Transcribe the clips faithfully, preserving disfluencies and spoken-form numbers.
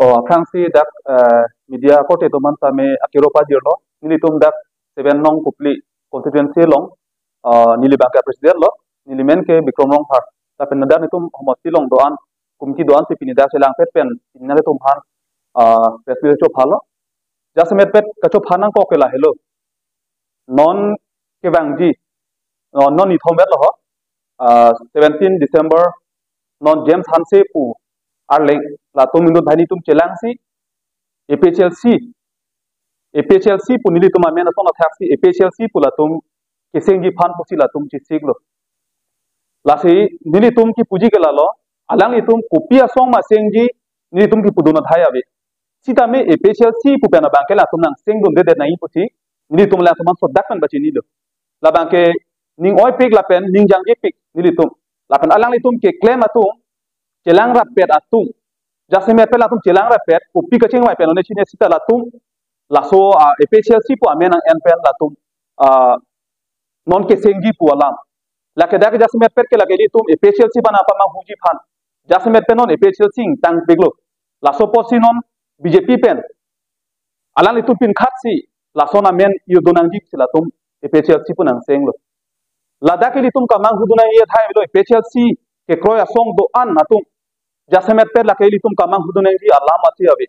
O, aphrangsi dak, eh, media korte atum aphan tame akero pajirlo. Nelitum dak seven nong Kopili constituency along, eh, neli abangke president lo. Neli men ke Bikram Rongphar. Lapen ladak nelitum homosti along do-an, committee do-an si pini dak chelangpet pen, pini nanglitum aphan, eh, press meet chophalo. Jasemet pet kachopha nangkok ke lahelo. Non kevangji, non, non nithom vet lo ho, ah, seventeen December, non James Hanse pu arleng, latum inut banghini atum chelangsi, A P H L C, A P H L C pu nelitum amen ason athaksi, A P H L C pu latum kesengji aphan pusi latum chesiklo. Lasi nelitum kipuji ke lalo, alanglitum kopi asong ma sengji, nelitum kipudun athai ave. Sitame A P H L C pu pen abangke latum nangsengdundedet nangji pusi, nelitum alangtum aphan sodak pen pachinilo. Labangke ning oipik lapen ning jangjepik nelitum. Lapen alanglitum keklem atum, chelang rappet atum. Jasemet pen latum chelang rappet, kopi kachingvai pen one chini sita latum, laso, ah, A P H L C pu amen ang-en pen latum, ah, non kesengji pu alam. Lake dak jasemet pet ke lake ilitum A P H L C aphan apamanghuji aphan. Jasemet pen non A P H L C ingtangpiklo. Laso apotsi non B J P pen alanglitum pinkhatsi lason amen irdun nangji pusi latum A P H L C pu nangsenglo. Ladak ilitum kamanghu dun nangji athai avelo, A P H L C kekroi asong do-an atum. Jasemet pet lake ilitum kamanghu dun nangji alam athe ave.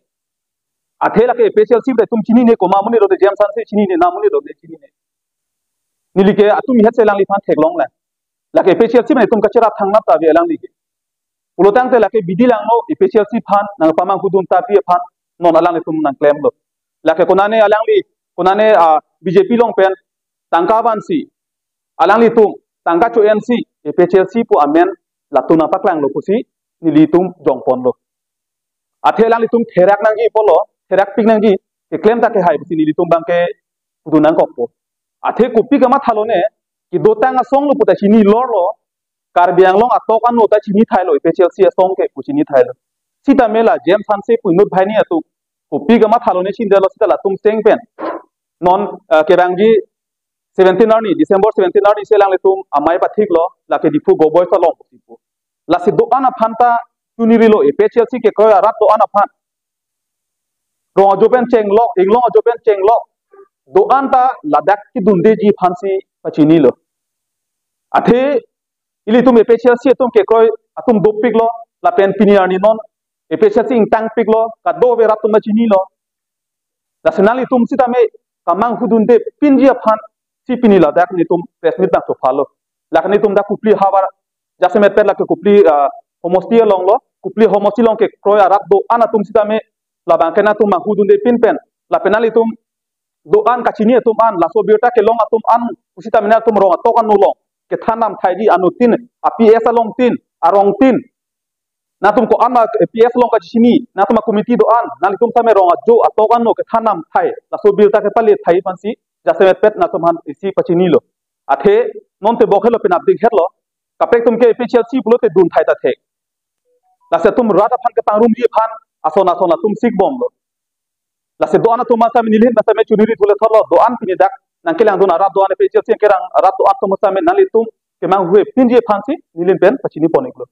Athe lake A P H L C pu itum chinine, komat amonit rode, James Hanse chinine, nang amonit rode chinine. Neli ke atum ihet si alangliphan theklonglang. Lake A P H L C pen itum kacherap thangnat ta ave alangli ke. Pulotangte lake bidi langno, A P H L C aphan nangpamanghu dun ta pi aphan non alanglitum nangklemlo. Lake konane alangli, konane, ah, B J P along pen tangka vansi, alanglitum tangka cho-ensi, A P H L C pu amen latum nangpaklanglo pusi nelitum jongponlo. Athe alanglitum therak nangji pulo, therakpik nangji, keklem ta kehai pusi nelitum abangke pudun nangkokpo. Athe kopi kamatha lone, kedotang asong lo pu ta chini lorlo, Karbi Anglong atok ano ta chinithailo, A P H L C asong ke pu chinithailo. Sitame la James Hanse pu inut banghini atum, kopi kamatha lone chindelo sita latum seng pen. Non, eh, kevangji seventeen arni, December seventeen arni si alanglitum amei pathiklo, lake Diphu Goboi Salom pusi pu. Lasi do-an aphan ta chunirilo, A P H L C kekroi arat do-an aphan. Rong ajo pen chenglok, inglong ajo pen chenglok, do-an ta ladak kedundeji aphansi pachinilo. Athe ilitum A P H L C atum kekroi atum dopiklo, lapen pini arni non A P H L C ingtangpiklo, kadokave rat atum ta chinilo. Lasi nanglitum sitame kamanghu dunde pinji aphansi pini ladak nelitum press meet nangchophalo. Lake nelitum dak Kopili havar, jasemet pet lake Kopili, ah, homosti along lo, Kopili homosti along kekroi arat do-an atum sitame labangke nangtum manghu dunde pin pen, lapen nanglitum do-an kachini atum an, laso birta kelong atum an, pusitame nangtum rong atok ano along kethan nam thaiji, anuttin a-P S along tin, arong tin, nangtum ko-an ma P S along kachini, nangtum a-committee do-an, nanglitum tame rong ajo atok ano kethan nam thai, laso birta kepale thai aphansi, jasemet pet nangtum aphan isi pachinilo. Athe non tebok helo, penap dik helo, kaprek atum ke A P H L C pulote dun thai ta thek. Lasi atum rat aphan kepangrumji aphan ason ason atum sikbomlo. Lasi do-an atum masami nelihin masami chuniri thule thotlo, do-an pini dak nangkelangdun arat do-an, A P H L C kelangdun arat do-an atum masami nanglitum kemanghu pinji aphansi nelihin pen pachinipon-iklo.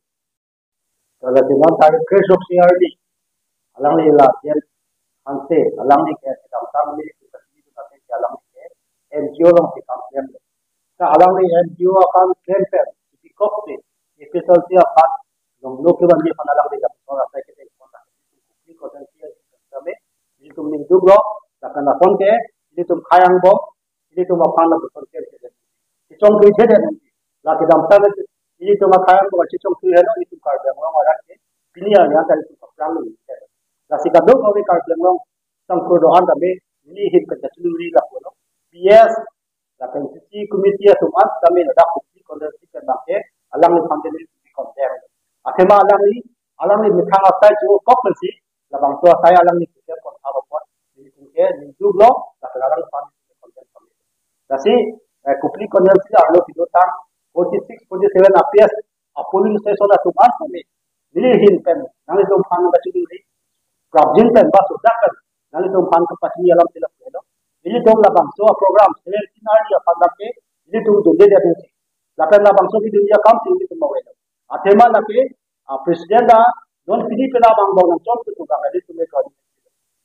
Lasi non tarik kresok si arni, alangli la James Hanse, alangli ke kedamtang neli ke pachinidun ateng ke alangli ke N G O alongsi kam klemlo. Ta alangli N G O akam klem pen, ipi kok si, A P H L C aphan, longlo kevangji aphan alangli dak sor asai ke tek pon ta, Kopili constituency kami, ilitum ningduklo, lapen lason ke, ilitum khei angbong, ilitum aphan lapuson ke, kechongklethedet nangji. La kedamtang ilitum akhei angbong kechongkle helo, ilitum Karbi Anglong arat ke, pini arni an ta ilitum kaprang lo. Lasi kadokave Karbi Anglong sangkur do-an tame, nelihin pen kachiningri lapulo. P S, lapen C C committee atum an tame ladak Kopili constituency pen abangke, alangliphan ke neli condemn. Athema alangli, alangli methang asai chokok pensi, labangso asai alangli keklem pon thap apot, nelitum ke ningduklo, lapen alangliphan condemn kami. Lasi, eh, Kopili constituency arlo kedotang forty six, forty seven A P S a-polling station atum an tame, nelihin pen, nanglitum aphan kachiningri, prapjin pen, ba sodak pen, nanglitum aphan kepachini alam tilak helo. Nelitum labangso a-program, seventeen arni aphan lake, nelitum dundedet nangji. Lapen labangso kedunji akam si nelitum mawelo. Athema lake, ah, president a, Non pini pina bang bang nang chon tu bang adi tu me kau.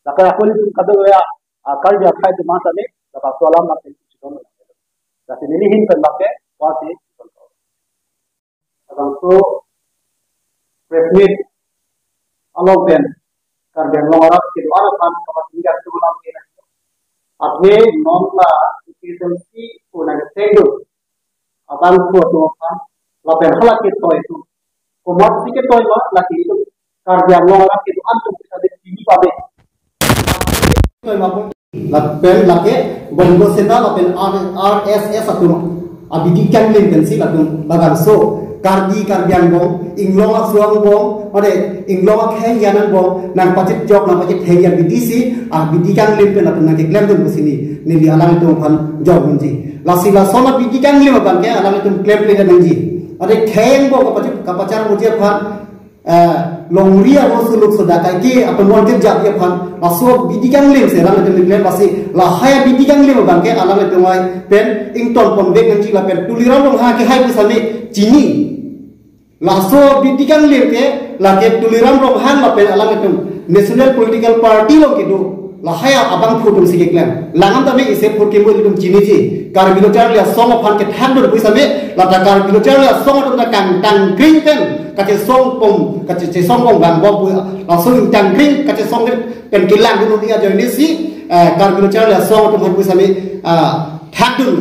Laka aku ni tu kadang ya, ah, Karbi akhai tu masa ni, laka sualam nak tu chon. Laka neli hin pen bangke, wasi. Abang tu press meet along pen Karbi Anglong arat kedo-an aphan kapatingkan tu malam ke. Athe non la A P H L C unang sengdo abang tu tu aphan lapen hala ketoi tu. Komat si ketoi ma laki itu Karbi Anglong arat kedo-an tu bisa di sini pabe. Lapen lake Bongo Sena lapen R-, R S S atum abidi kanglim pensi latum labangso Karbi, Karbi angbong, inglong aso angbong, ode inglong akhei angbong nangpachit jok, nangpachit theng abidi si abidi kanglim pen latum nangkeklem dun pusi neli alanglitum aphan jok nunji. Lasi lason abidi kanglim abangke alanglitum klemkle nangji. Ode khei angbong kapachit kapachar muji aphan eh, longri aro suluk soda kaike atumon ke jat aphan laso abidi kanglim si alanglitum keklem, lasi lahai abidi kanglim abangke alanglitum ai pen ington ponvek nangji lapen Tuliram Ronghang ke hai pusitame chini. Laso abidi kanglim ke lake Tuliram Ronghang lapen alanglitum National Political Party along kedo lahai abangphu atum si keklem. Langdam tame isi phurkimo atum chiniji. Karbi Lo Charli Asong aphan kethak dun pusitame, lata Karbi Lo Charli Asong atum ta kangtang kring pen kachesong pon, kachesong pon bang bom pu, laso ingtang kring kachesong pen kelang dun dia join si, eh, Karbi Lo Charli Asong atum aphan pusitame, ah, thak dun.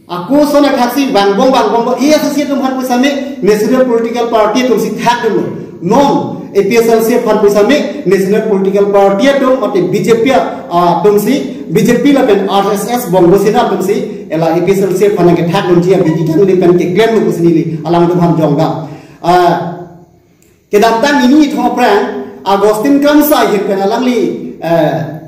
Ako sona thaksi bang bom bang bom, iya sesi atum aphan pusitame National Political Party atum si thak dun. Non A P H L C aphan pusitame National Political Party atum mate B J P, ah, atum si, B J P lapen R S S Bongo Sena atum si, ela A P H L C aphan kethak dunji abidi kanglim pen keklem lo pusi neli alangtum aphan jongda. Ah, kedamtang neli ithong aphrang Augustine Kramsa ahin pen alangli, eh,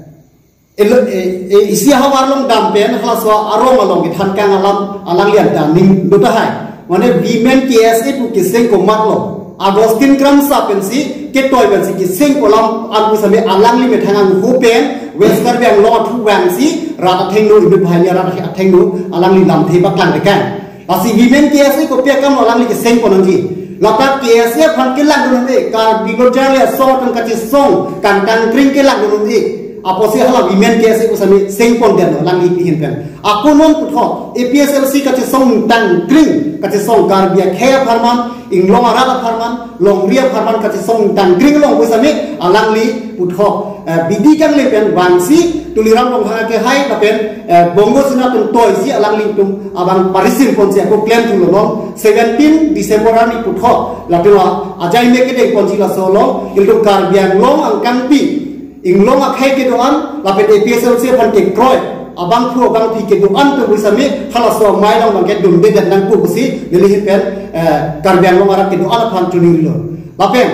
Elo, eh, eh, isi ahavar along dam pen halaso arong along kethan kang alam alangli anta ning do tahai. Mane Women K S A pu keseng komat lo. Augustine Kramsa pensi ketoi pensi keseng kolam an pusitame alangli methang anghu pen West Karbi Anglong athu vangsi rat athengno, inut banghini arat athengno alangli lamthe paklang tekang. Lasi Women K S A kopi akam alangli keseng pon nangji. Lata K S A aphan kelang dun un-e, Karbi Lo Charli Asong atum kachesong kangtang kring kelang dun un-e. Apotsi hala Women K S A pusitame seng pon den alangli ahin pen. Ako non puthot A P H L C kachesong tang kring, kachesong Karbi akhei apharman, inglong arat apharman, longri apharman kachesong tang kring along pusitame alangli puthot, eh, bidi kanglim pen vangsi Tuliram Ronghang ke hai lapen, eh, Bongo Sena atum toisi alanglitum abang parisim ponsi ako klem thu lo non seventeen December arni puthot latum ajai me kedeng ponsi laso along ilitum Karbi Anglong angkangpi inglong akhei kedo-an lapen A P H L C aphan kekroi abangphu abangphi kedo-an atum pusitame halaso amei along abangke dunde det nangpo pusi neli ahin pen, eh, Karbi Anglong arat kedo-an aphan choningri lo. Lapen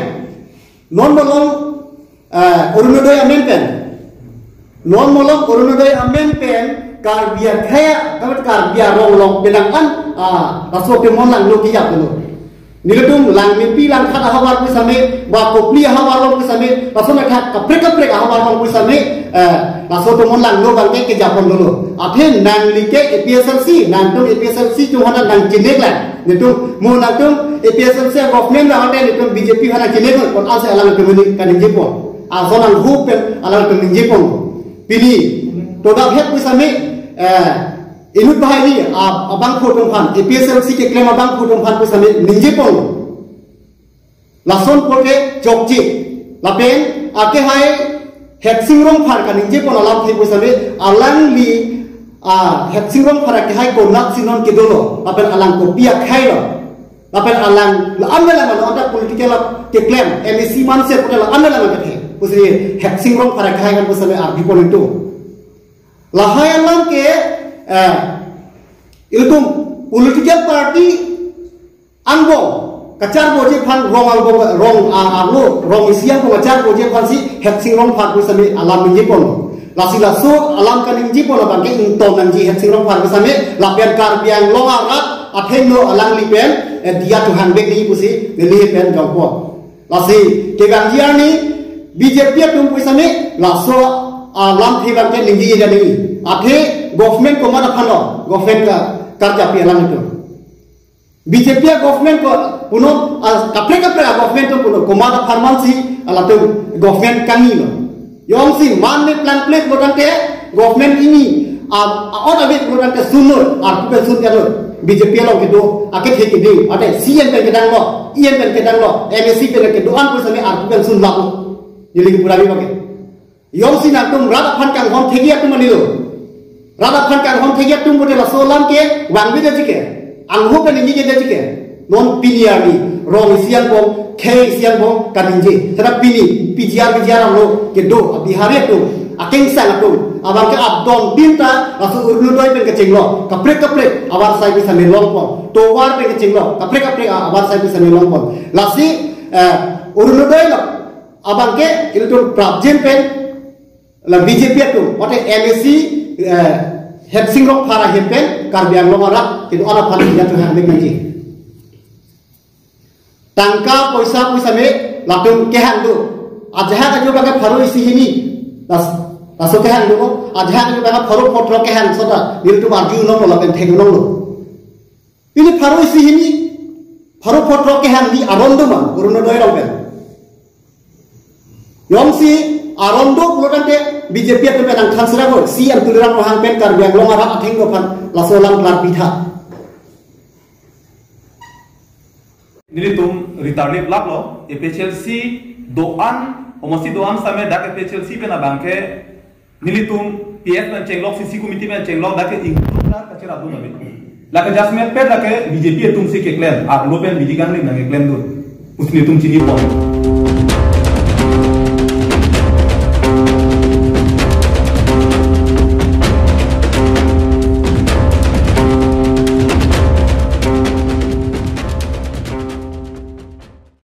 non malom, eh, Orunodoi amen pen. Non malom Orunodoi amen pen Karbi akhei, Karbi arong along penang an, ah, laso atumon langno kejap lo. Nelitum Langmepi Langkhat ahavar pusitame, ba Kopili ahavar along pusitame, laso nangkhat kaprek kaprek ahavar along pusitame, eh, laso atumon langno abangke kejap pon dolo. Athe nangli ke A P H L C, nangtum A P H L C atum aphan nangchinek lang. Nelitum mo nangtum A P H L C government ra ate nelitum B J P aphan nangchinek lang, kon ase alangtum ini kaningje pon. Ason anghu pen alangtum ningje pon. Pini todap het pusitame, eh, inut banghini, ah, abangphu atum aphan, A P H L C keklem abangphu atum aphan pusitame ningje pon. Lason pulote chokche. Lapen akehai Headsing Rongphar kaningje pon alamthe pusitame alangli, ah, Headsing Rongphar akehai konatsi non kedo lo. Lapen alang kopi akhei lo. Lapen alang la-an la-an anta political keklem M A C manse pulote la-an la-an kethe. Pusi Headsing Rongphar akehai kan pusitame ardi pon itu. Lahai alam ke, eh, ilitum political party angbong kacharboji aphan rong angbong rong, ah, arlo rong isi angbong kacharboji aphansi Headsing Rongphar pusitame alam ningje pon. Lasi laso alam kaningje pon abangke ington nangji Headsing Rongphar pusitame lapen Karbi Anglong arat athengno alangli pen, eh, diya thuhang vek nangji pusi neli pen jongpon. Lasi kevangji arni B J P atum pusitame laso alamthe abangke ningjeje nangji. Athe government komat aphan lo, government ka karjapi alanglitum. B J P a government ko puno, ah, kaprek kaprek a government to puno komat apharman si alatum government kangni lo. Jongsi man ne plan plate lo tangte government ini a, a ot abit lo tangte sunur arpu pen sun kanur. B J P along kedo akethe kedi ate C M pen kedang lo, E M pen kedang lo, M A C pen kedo an pusane arpu pen sun lap. Neli ke pura ni bake. Jongsi nangtum rat aphan kanghon thegi atum anilo. Rat aphan kanghon thegi atum bote laso alam ke vangve daji ke. Angho pen ningje daji ke. Non pini arni rong isi angbong, khei isi angbong kaningje. Seta pini P G R, P G R angno kedo a Bihari atum, akengsang atum, abang ke adon pinta laso Orunodoi pen kechenglo kaprek kaprek avarsai pisa melongpon. Tovar pen kechenglo kaprek kaprek avarsai pisa melongpon. Lasi, eh, Orunodoi lo abang ke ilitum prapjin pen la B J P atum, mate M A C, eh, Hepsing Rongphar ahem pen Karbi Anglong arat kedo an aphan ya tu hang nangji. Tangka poisa poisa me latum kehang do. Ajahak ajo bang ke pharo isi hini. Las, laso kehang do. Ajahak ajo bang ke pharo photro kehang sota nelitum arjulong lo lapen theklong lo. Ini pharo isi hini, pharo photro kehang di aron do ma, Orunodoi along pen. Jongsi aron do pulo tangte B J P atum pen nangthan sira ko, C M Tuliram Ronghang pen Karbi Anglong arat athengno aphan laso alam klarpi tha. Nelitum ritarlip lap lo, A P H L C do-an, omosi do-an same dak A P H L C pen abang ke nelitum P S pen chenglok, C C committee pen chenglok, dak ke ingkung dak kachira dun abit. Lake judgment pen lake B J P atum si keklem, arlo pen B J P kanglim nangkeklem dun. Pusi nelitum chinipon.